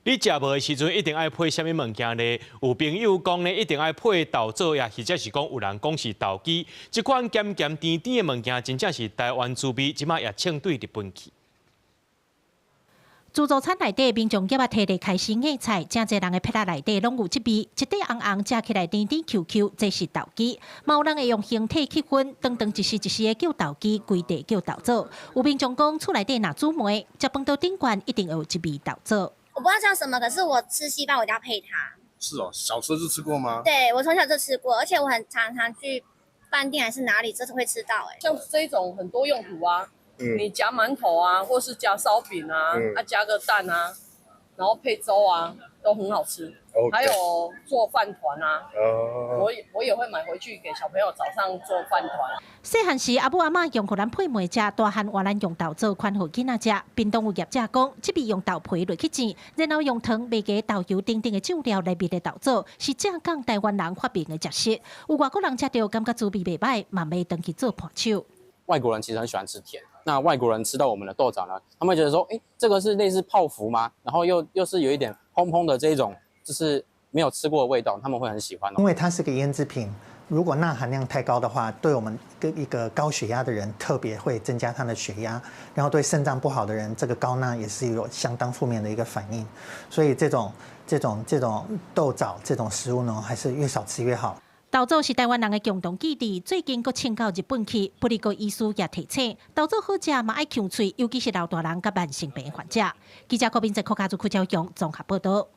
你食無的時陣一定愛配啥物物件呢？有朋友講呢，一定愛配豆棗呀，或者是講有人講是豆枝。這款鹹鹹甜甜的物件，真正是台灣滋味，這馬也衝對日本去。自助餐內底民眾夾仔提來開始夾菜，誠濟人的撇仔內底攏有這味，一塊紅紅食起來甜甜 Q Q，這是豆枝。嘛有人會用形體去分，長長一絲一絲的叫豆枝，規塊叫豆棗。有民眾講，厝內底若煮糜，食飯桌頂懸一定會有這味豆棗。我不知道叫什麼，可是我吃稀飯我一定要配它。是哦，小時候就吃過嗎？對，我從小就吃過，而且我很常常去飯店還是哪裡，就是會吃到。哎，像這種很多用途啊，你夾饅頭啊，或是夾燒餅啊，啊加個蛋啊，然後配粥啊，都很好吃。還有做飯糰啊，我也會買回去給小朋友早上做飯糰。細漢時阿母阿嬤用予咱配糜食，大漢換咱用豆棗寬予囡仔食。屏東有業者講，這味用豆皮落去煎，然後用糖麥加豆油等等的醬料來燜的豆棗，是正港台灣人發明的食食。有外國人食著感覺滋味袂䆀，嘛欲轉去做伴手。外國人其實很喜歡吃甜，那外國人吃到我們的豆棗呢，他們會覺得說，誒，這個是類似泡芙嗎？然後又是有一點蓬蓬的這一種，就是沒有吃過的味道，他們會很喜歡。因為它是個醃製品，如果鈉含量太高的話，對我們一個高血壓的人特別會增加他的血壓，然後對腎臟不好的人，這個高鈉也是有相當負面的一個反應。所以這種豆棗這種食物呢，還是越少吃越好。豆棗是台灣人的共同記憶，最近閣衝到日本去。不利國醫師也提醒，豆棗好食嘛愛劊喙，尤其是老大人佮慢性病患者。記者郭明哲、柯家祖、柯昭雄綜合報道。